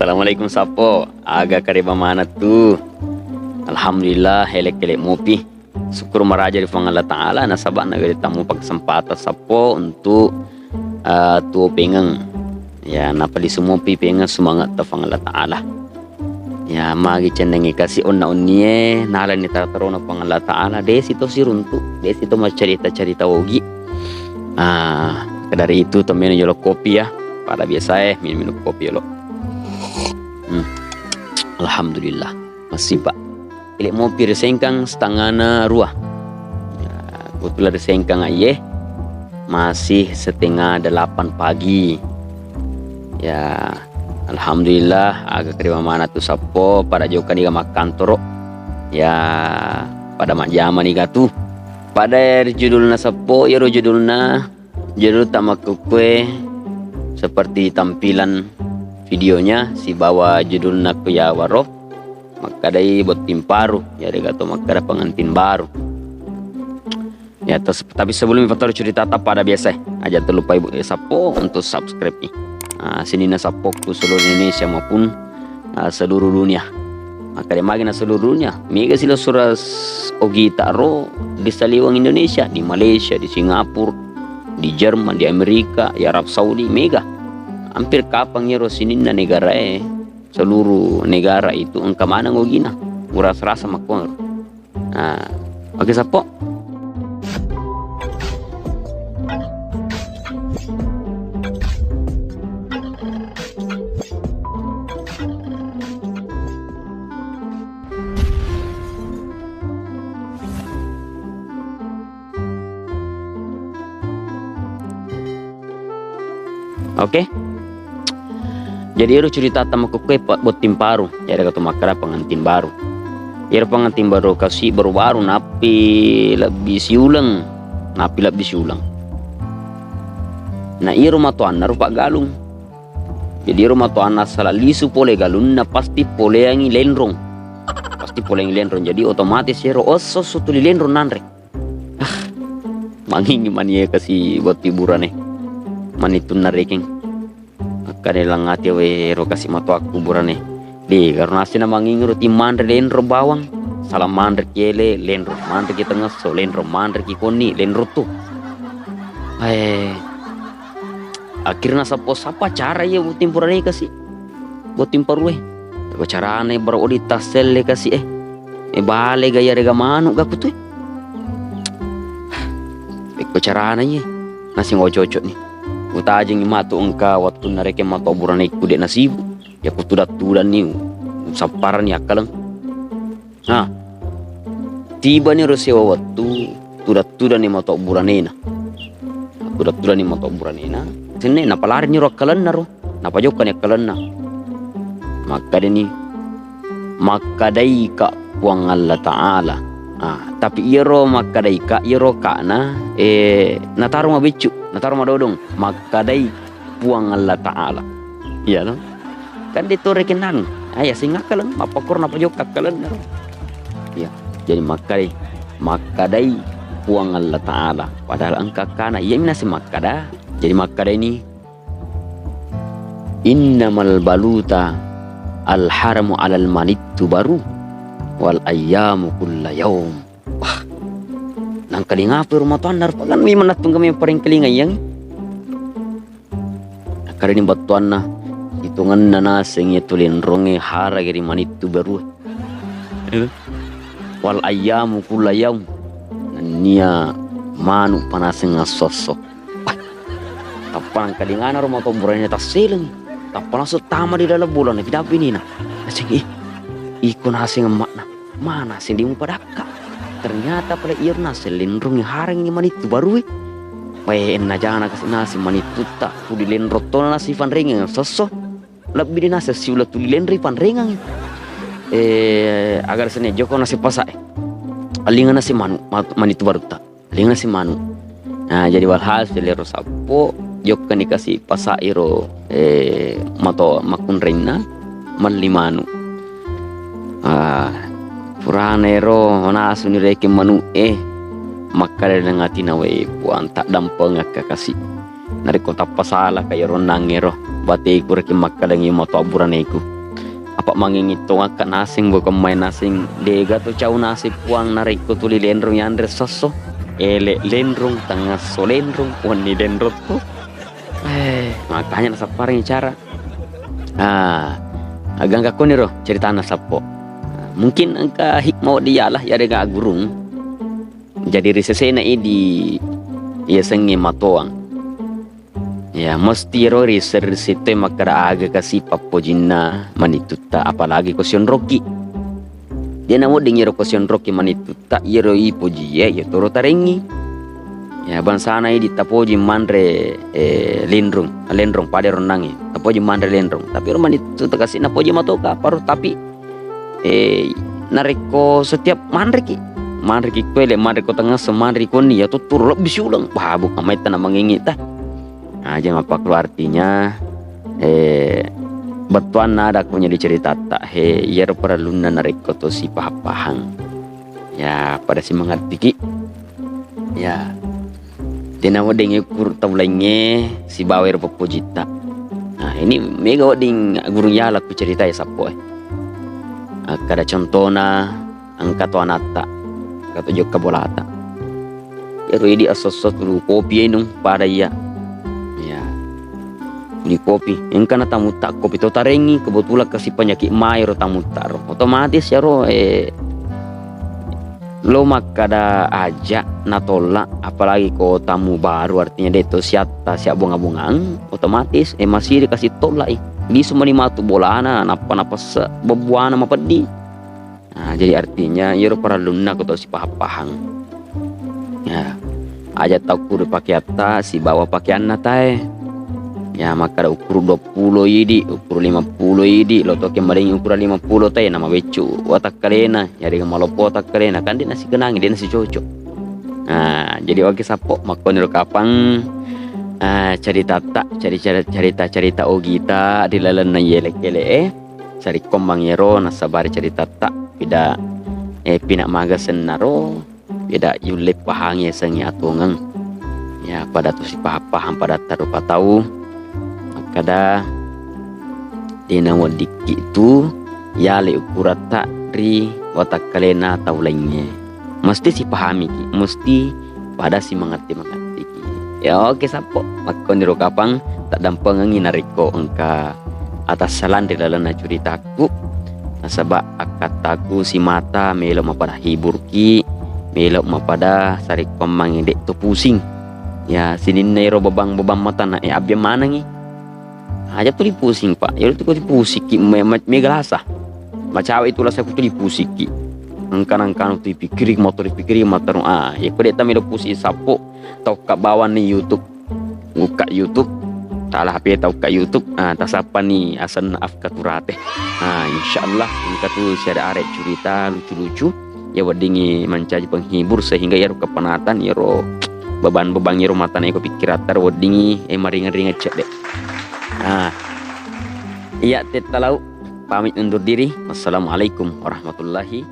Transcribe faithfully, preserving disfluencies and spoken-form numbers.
Assalamualaikum sappo. Aga kareba maneng tu. Alhamdulillah, elek-elek mopi. Syukur maraja ri Puang Allah Ta'ala, nasaba nagari tamu pakasempatan sappo untuk, eh, tuo pengeng. Ya, napalisu mopi pengeng semangat ta Puang Allah Ta'ala. Ya, magi cennengi kasi onna unnie, nalani taratarona Puang Allah Ta'ala, desi to siruntu, desi to maccarita-carita ogi. Ah, dari itu to meno jolo kopi ya. Pada biasa eh, minum-minum kopi jolo. Hmm. Alhamdulillah. Masih, Pak. Ile mopi ri Sengkang setengana rua. Ya, kebetulan ri Sengkang aye masih setengah delapan pagi. Ya, alhamdulillah, aga kareba maneng tu sappo, pada jokka niga makkantoro. Ya, pada majjama niga tu. Pada ri judulna sappo, iyaro judulna Judul ta makkukkue seperti tampilan videonya sibawa judulna ku yawaro, makkadai botting paru, yarega to makkada pengantin baru. Ya, terus, tapi sebelum ifatoro ceritata pada biasa, aja terlupa ibu eh, sappo untuk subscribe nih. Nah, sininna sappo ku seluruh Indonesia maupun ah, seluruh dunia. Makkeda magi na seluruh dunia. Mega silo sura s-, ogita ro di saliweng Indonesia, di Malaysia, di Singapura, di Jerman, di Amerika, di Arab Saudi, mega. Hampir kapang iyaro sininna negara e, seluruh negara itu engka maneng ogina. Urasa-rasa makkuwaro. Nah, oke sappo. Oke. Jadi ero curitata makkukue pa-, botting paru, yarega to makkeda pengantin baru. Iyaro pengantin baru kasi baru-baru nappi lebbi siuleng, nappi lebbi siuleng. Na iyaro matoanna rupa galung. Jadi iyaro matoanna sala lisu pole galunna pasti poleangi lenrong. Pasti poleangi lenrong. Jadi otomatis iyaro esso-esso tuli lenrong nanre. Ah, mangingi mani e kasi botting burane. Mani tunna rekeng. Makkeda langngati awe ero kasi matoakku burane. De, garo nasi na mangingi ro timmanre lenro bawang. Sala manre ki ele, lenro manre ki tengesso, lenro manre ki konni, lenro tu. Eh, akhirna sappo sapa cara iya botting burane kasi. Botting parue. Ko carana baro odi tasselle kasi e. E bale ga yarega manu ga kutue. Pekko carana iye, naseng oco-oco ni. Utajengi matu engka wattunna rekeng matoa buranekku de nasibu. Ya kutuda-tudanni, usapparanni akkaleng. Nah, tibani ro sewa wettu, tuda-tudani matoa buranena. Tuda-tudani matoa buranena. Senne napalarini ro akkalenna ro. Napajokkani akkalenna. Makkadani, "Makkadaika Puang Allah Ta'ala." Ah, tapi iyaro makkadaika, iyaro kana, eh, nataro mabeccu, nataro madodong. Makkadai Puang Allah Ta'ala. Iya no? Kan de tore kenang. Aya sing akkaleng, mappakkoro napajokka akkalenna ro. Iya. Jadi makkadai, makkadai Puang Allah Ta'ala. Padahal engka kana, iya minaseng makkada. Jadi makkadaini, "Innamal baluta al haramu alal manittu baru wal ayyamu kulla yaum." Wah, nangkalinga apa rumah tuanna rupa kan memang nattung kami parengkalinga yang. Karena ini batuanna hitunganna naseng itu lenronge harage ri manittu baru. Wal ayyamu kulla yaum. Nennia manu panaseng asso-asso. Tappa nangkalingana ro matoa burane tasseleng. Tappa langsung tama di dalam bola na pidabbi nina. Naseng, "Ih, iko naseng emmakna. Mana seng di mupadakka." Ternyata pale iyaro naseng lenrong harang ni manittu barue. Wae enna jana kasi naseng manittutta. Tuli lenrong tona nasi fanrengeng sesso. Lebbi di naseng siula tuli lenrong panrengeng. Eh, agar sene joko nasi pasae. Alinga nasi manu, ma-, manittu barutta. Lingasi manu. Nah, jadi walhasil ero sappo jokkani kasi pasa'i ro, eh, mato makkunrainna melli manu. Ah, purana ero manasuni rekeng manu e, makkada dengan atina, "Wei, Puang, taddampengakka kasi. Narekko tappa salaka iyaro onnang ero, bateku rekeng makkadangi mato abburaneku." Pak mangingi tongakka naseng, bukan main naseng. Dega to cau naseng puang narekko tuli lenrong yanre sosso. Ele lenrong, tangasso lenrong, wenni lenrong tu. Eh, makanya nasapparengngi cara. Ah, agangka koniro ceritana sappo. Mungkin engka hikmah dialah ya dega gurung. Jadi risesena idi yasengnge matoang. Ya, mesti ro riserri sittoi makkeda aga kasi pappojinna manittutta, apalagi ko sionrokki. Dena wedding iyaro ko sionrokki manittutta, iyaro ipojie, iyatoro tarengngi. Ya, bangsana idi tapoji manre, eh, linrung, lenrong, pada ronnangi. Tapoji manre lenrong. Tapi ro manittutta kasi napoji matoka, paro tapi, eh, narekko setiap manreki, manreki ko ele, manre ko tengah, manre konni, ya tutturu lebbi siuleng. Wah, bukan main tanah mengingi ta. Nah, aja mappakkuro artinya, eh, bettuanna ada ko nyadi ceritatta, he, iyaro parellunna narekko to sipahang-pahang. Ya, pada simangattiki. Ya. Dena wedding ukkuru tau laingnge sibawa ero pappojitta. Nah, ini mega wedding gurung yala ku cerita ya sappo, eh. Akkada contona, engka to anatta, engka to jokka bolata. Ero idi esso-esso tuli kopi inung pada iya. Ya. Tuli kopi. Engka na tamutta kopi to tarengngi, kebetulan kasi penyakit maero tamutta ro. Otomatis yaro, eh, lo makkada aja natolla, apalagi ko tamu baru, artinya de to siatta, siabbonga-bongang, otomatis, eh, masiri kasi tollai. Lisu mani matu bolana, nappa napesse bebbuana mapeddi. Nah, jadi artinya iyaro parellunna ko tau sipahang-pahang. Ya, aja tau ukkuru pakeatta sibawa pakeanna tae. Ya, makkada ukkuru dua puluh idi, ukkuru lima puluh idi, lo toke madengi ukuran lima puluh tae, namabeccu watakkalena, ya dengan maloppo watakkalena, kan de nasikenangi, de nasicocok. Nah, jadi oke sappo, makkoniro kapang, ah, ceritatta, cari-, cari-, carita-carita ogita di lalenna yelek-yelek, eh. Sarekkommang iyaro nassabari caritatta, pida, eh, pina maga sennaro, pida yulle pahangi yasengnge atongeng. Ya, pada tu sipahang-pahang pada tarupa tau. Makkada, dena weddikki tu yale ukuratta ri watakkalena tau laingnge. Mesti sipahamiki, mesti pada simangatti-mangattiki. Ya, oke, sappo. Makkoniro kapang taddampengengi narekko engka atassalang ri lalenna curitakku. Nasaba akkattaku simata melo mapada hiburki, melo mapada sarekkoammangngi de to pusing. Ya, sininna ero bebang-bebang matana, eh, abbiang manengi. Aja tuli pusing, Pak. Iyaro tu ko pusiki me-, me-, mega lasa. Macawe itu lasa ku tuli pusiki. Engka nangkanu tu pikiri, motor pikiri, motor, ah, ya ko de ta melo pusing sappo, tau ka bawanni YouTube. Buka YouTube. Tala H P tau ka YouTube. Ah, tasappani asenna Afka Turate. Ah, insyaallah engka tu siada are curita lucu-lucu. Ya weddingi mancaji penghibur sehingga iyaro kepenatan, iyaro beban-beban, iyaro matana iko pikkiratta weddingi, eh, maringan-ringan cedde. Nah, iya tetta lau pamit undur diri. Wassalamualaikum warahmatullahi